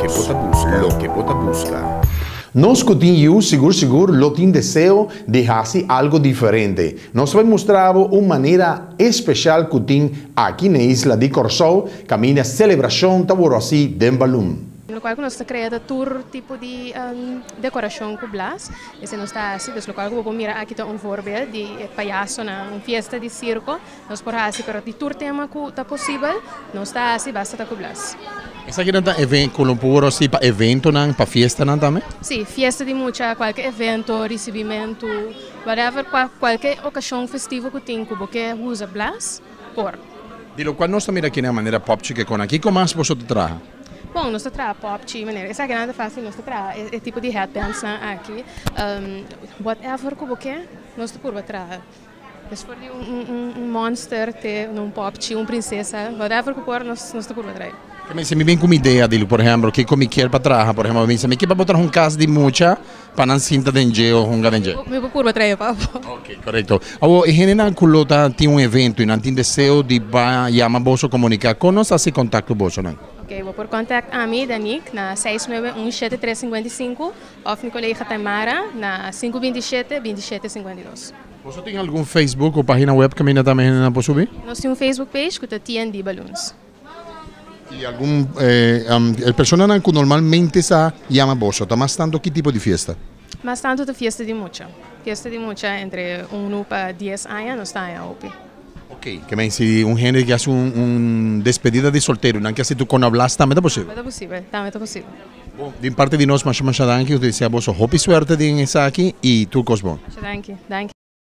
Loke bo ta buska. Loke bo ta buska. Nos ku tin yu sigur sigur lo tin deseo di hasi algu diferente. Nos ta bai mustra bo un manera espeshal ku tin aki na e isla di Kòrsou kaminda selebrashon ta wòrdu hasi den balun. Lokual ku nos ta krea ta tur tipo di dekorashon ku blas. Esei nos ta hasi. Dus lokual ku bo por mira aki ta un voorbeeld di e payasonan, un fiesta di sirko. Nos por hasi pero di tur tema ku ta posibel nos ta hasi basta ta ku blas. Esakinan ta even ku lo por hasi pa eventonan, pa fiestanan tambe? Si, fiesta di mucha, kualke evento, risibimentu, whatever, kualke okashon festivo ku tin ku bo ke usa blas, por. Di lokual nos ta mira aki na manera popchi ke kona, kiko mas boso ta traha? Bon, nos ta traha popchi, manera esakinan ta fásil, nos ta traha e tipo di headbandsnan aki, whatever ku bo ke, nos ta purba traha. Es for di un monster te un popchi, un princesa, whatever cu por nos ta purba trae. Ke men si mi bin cu mi idea di por ehemplo kico mi kier pa traha, por ehemplo mi bisa mi kier pa bo traha un cas di mucha pa nan sinta den dje o hunga den dje. Mi por purba trae pa bo. Ok, corecto. Awor e hendenan cu lo ta tin un evento y nan tin deseo di ba yama boso comunica, con nos ta haci contacto cu bosonan? Ok, bo por contact ami, Danique, na 691 7355 of mi colega Tamara na 527 27 52. Boso tin algun Facebook o pagina web kaminda tambe hendenan por subi? Nos tin un Facebook page ku ta TND Balloons. I algun e personanan ku normalmente sa yama boso ta mas tantu ki tipo di fiesta? Mas tantu ta fiesta di mucha. Fiesta di mucha entre unu pa dies aña nos ta haña hopi. Ok, ke men si un hende ke hasi un despedida di soltero nan ke hasi tur kon ablas tambe ta posibel? Tambe ta posibel, tambe ta posibel. Bon, di parti di nos masha masha danki, nos ta desea boso hopi suerte den esaki i tur kos bon. Masha danki, danki.